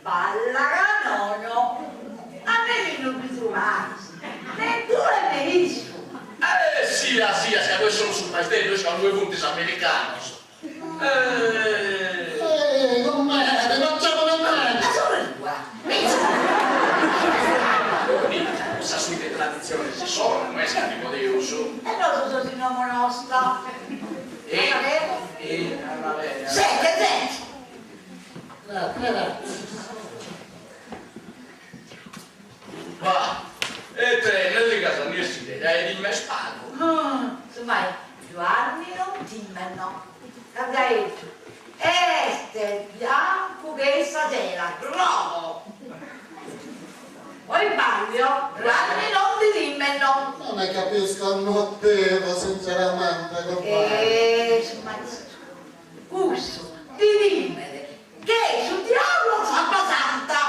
Balla ca nono! A mei non mi truvais, ne tue ne issu! Eh sia sia ca ddoe solu su maisteddu est ca ue funt is americanos. Eh. Eh, comare, mangiamo de mare! A sorre tua, mi'! Mica, cussas sunt traditziones issoro, no est ca bi podeus. E nosu seus in domo nosta. E, e, va bene. Sete, sete! Bah, e te, ne digas a niessire, ca times pagu. Su mai, Giuanni non timet no, Cardiaeddu est biancu che sa tela, grogo. O isballio, Giuanni non ti timet no. Non ne capisco il motivo, sinceramente, compare. E su maistru, cussu ti timet Che su diaulu a s'abba santa!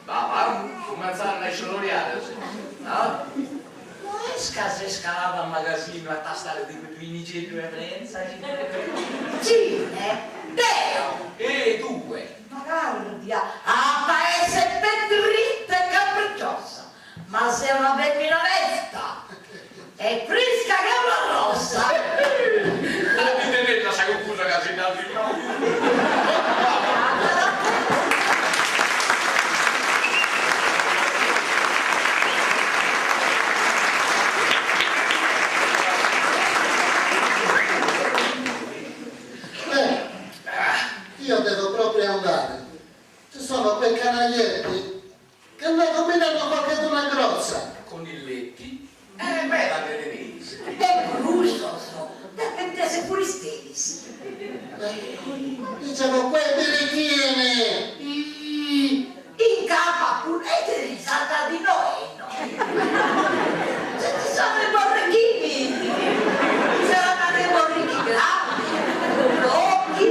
Va, va, cumentzant a isciorroriare, no? No est ca ses caladu a magasinu a tastare de cuddu 'inigeddu 'e Frentza chi Cine? Deo? E tue? Ma Cardia, apa a essere pedritta e capricciosa, ma seo una femmina onesta e frisca che una rosa. A ti tenet a sa cucusa ca si nd'at Beh, io devo proprio andare. Ci sono quei canaglietti Che ne combinano qualcheduna grossa. Conilletti, E meda nde teneis. E cussos depent esser furisteris. Dicevo quei birichini. Ih, in capa puru e ite tenis s'arca di Noè no? Se ci sono i borricchini, ci saranno dei borricchi grandi, con occhi,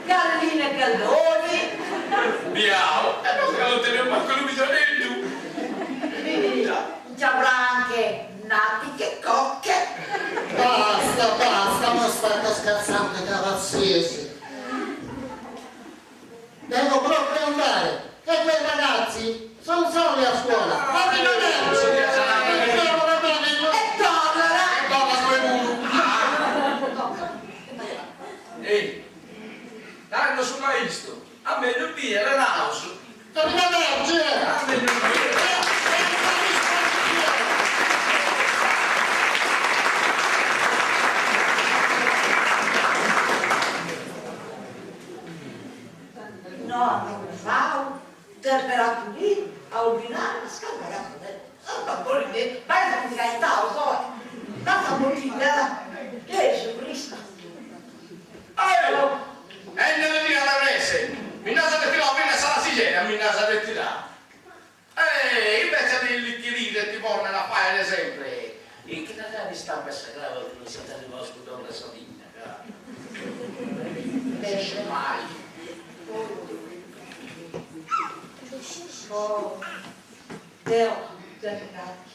galline e galloni. Biau, e nosu ca non teneus mancu unu pigioneddu. Nci avrà anche natiche cocche. Basta, basta, ma state scherzando cavassiesi. Devo proprio andare, che quei ragazzi sono soli a scuola. Arrivederci. Va bene. E tornala. E torna tue puru. Ehi, tando su maistu. A mellus bìere naraus. Arrivederci! A mellus bìere. No at pensau temperaturi a ordinare una scalla Gesu Cristu! E non mi la presse! Mi nd'as retirau finas sa lassigera, mi nd'as retirau! E invece de illichirire e ti ponnere a fàere sempre in chi t'at istampa sa craba chi non siat arrivau su donu de Sardigna, ca non mai. Deo già mi nat.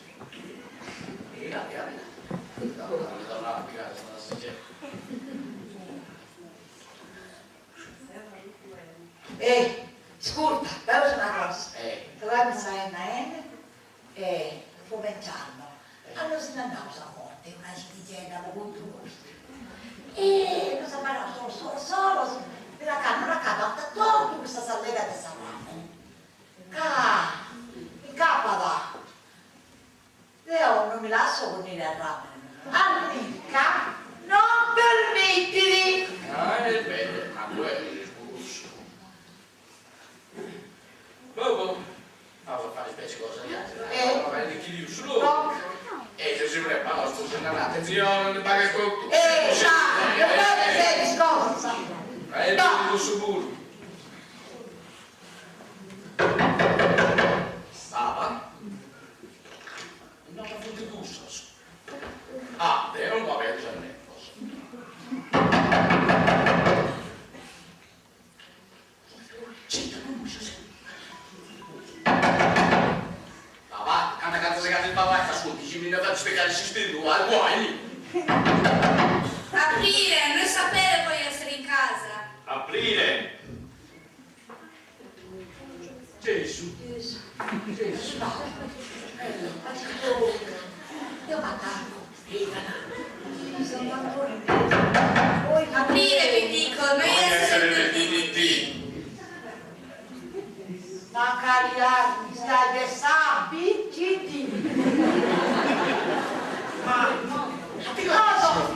Ei, iscurta, namus una cosa, torramus sa 'enna 'ene e comenciamo a nos nd'andaus a monte una xidigedda po contu nostru e nos abarraus solos solos solos fin'a cando no acabant totu custas allegas de s'arramene Ca incapat deo non mi lasso connire arràmene, Annica non permittit. Ah est bene, ma tue est cussu. Boh boh, aus a fai specie cosa di atera, aus a fai allichiriu su logu e si si preparaus po si nd'andai, atentzione, ndi pagas totu. E sa, non est cosa. Ma est beni cussu puru. Stava? No ma funt cussos. Ah, deo no abergio a nemos. Cita cussos. Va, va, canta canta segate is barracas funt, chi mi nd'at a specare s'istirru, arguai! Aprire, non sapere voglio essere in casa. Aprire! Aprire vi dico, noi essere del DDT. Ma cari artista de sa B C D. Ma Cosa?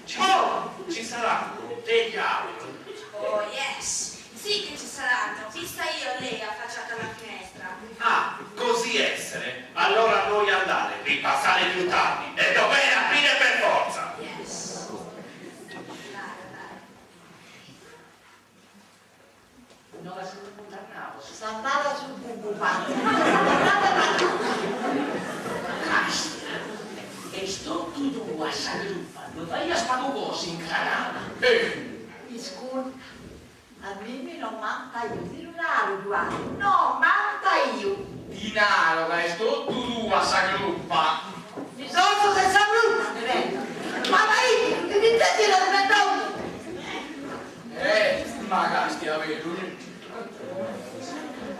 Ci, ci saranno degli altri. Oh yes, sì che ci saranno, vista io lei affacciata alla finestra. Ah, così essere. Allora noi andare, ripassare più tardi e dover aprire per forza. Yes. Andare, andare. No la si puntannavo. S'andava sul bubu Andava Castia. E sto tu due a sa gruppa, dove vai a spago cose in canale. Eh, Isculta, a mimmi non manta io, di lunare uguale. No, manta io. Di naro, che sto tu due a sa gruppa. Mi sono senza brutta, ne vedo. Ma vai, che ti senti la diventata Ma castia, vero?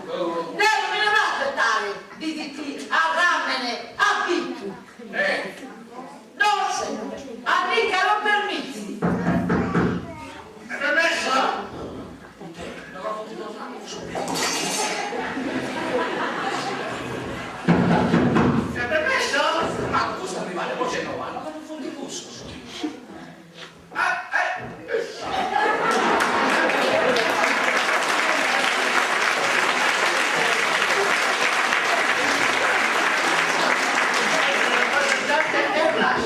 Oh, Lei non mi dovrà aspettare, DDT, a ramene, a picchu. eh, Non se, a mica non permetti. È permesso? È permesso? Ma questo arrivare voce no, ma non fondi gusto. Ah, eh, eh. Presidente Erlas.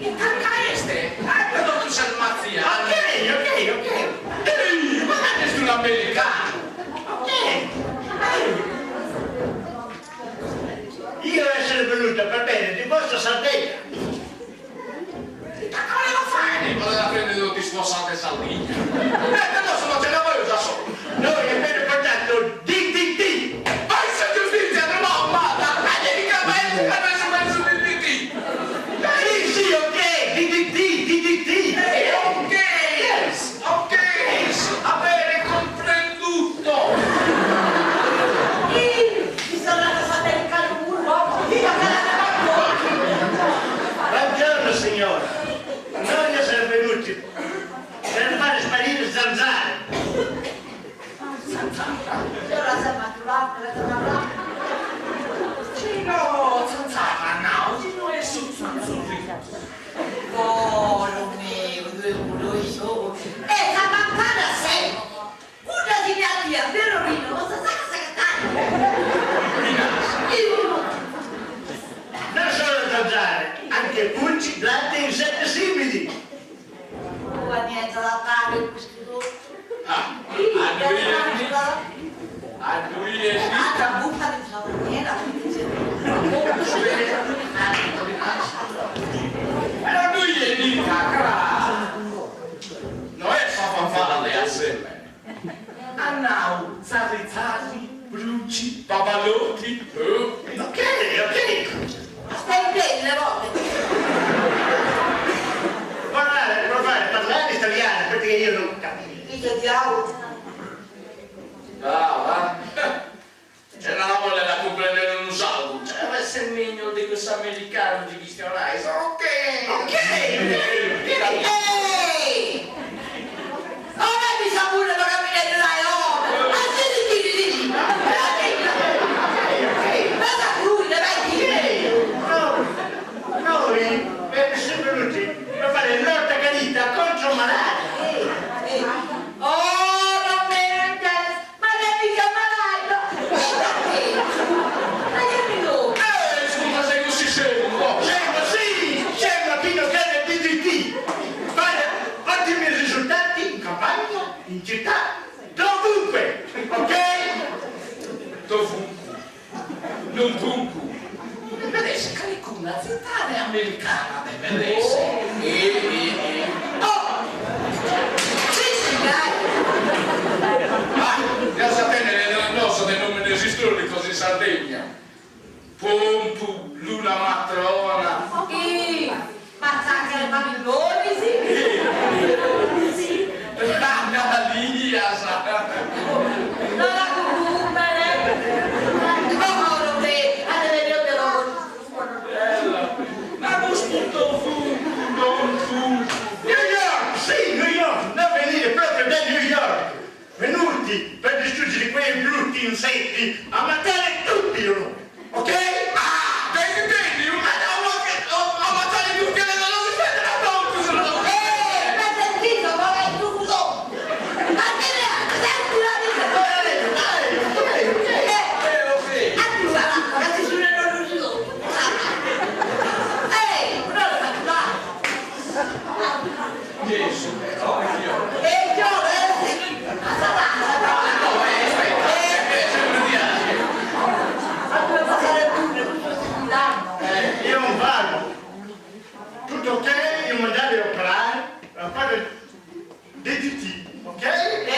E tanca este, anche dopo il Salmazia. Ok, ok, ok. Ehi, ma che è un americano? Ok. Io essere venuto per bene di vostra Sardegna. Che cosa lo fai? Voleva prendere tutti sfossati Sardegna. Eh, adesso non ce la voglio da solo. Noi abbiamo portato DDT. Ma se giustizia non ho amata, praticamente adesso penso DDT. Sì, sì, ok, DDT, DDT. Eh, ok, ok, avere comprenduto. Io mi sono andata a fare il calcolo, io Buongiorno signora. Noi siamo venuti per fare sparire zanzare. Ora siamo maturati, Sì, no, zanzara, no, sì, no, è su zanzurri. Oh, mio, due culo solo. E la mancata sei. Una di mia via, vero Rino, non sa sa Io Non solo zanzare, anche pulci, blatte e insetti simili. Non ho niente da fare in questo Ah, a lui è Ah, buffa di saloniera, Però lui è mica, cara. No è fa fanfare assieme. Annau, zarri zarri, bruci, babalotti. Oh. Ok, ok. Stai in piedi le volte. Parlare, provare a parlare italiano perché io non capisco. Figlio di diavolo. Brava. C'era la voglia da comprendere un salvo. Cioè, avesse meglio di questo americano di chistionare. Ok. Ok, ok, ok. Ehi! Ora mi sa pure lo camminare dai, oh! Ma se ti tiri lì! Ma da cui, dai, No, noi siamo venuti per fare lotta accanita contro malaria. Ehi, Oh, non me ne interessa! Ma lei mica malato! E perché? Ma io mi lo... Eh, scusa se così scemo. Scemo, sì, scemo chi non crede al DDT. Fare ottimi risultati in campagna, in città, dovunque, ok? Dovunque. Non dunque. Vedete, calicuna zittare americana deve essere. E, e, e. Oh! Sì, sì, dai! Ah, devo sapere il nostro dei nomi storici in Sardegna. Pompu, Luna Matrona. Sì, mazzacca le famiglie, sì! Sì. Anna Lias. Non la cucumere! tutti per distruggere quei brutti insetti, ammazzare tutti io no, ok? Ah, vedi, vedi, ma no, ammazzare tutti e non si vede la totus! Eh, ma sentito, ma è chiuso! Ma che ne ha? Senti la vita! Eh, a tu la che si sono non Ehi, non lo faccio Gesù, oh, io. Eh, io, eh, ma sarà, No, eh, aspetta, eh, sempre di Ma come passare pure, tutto sicurano. Eh, io non parlo. Tutto ok, io mandare a operare, a fare DDT, ok?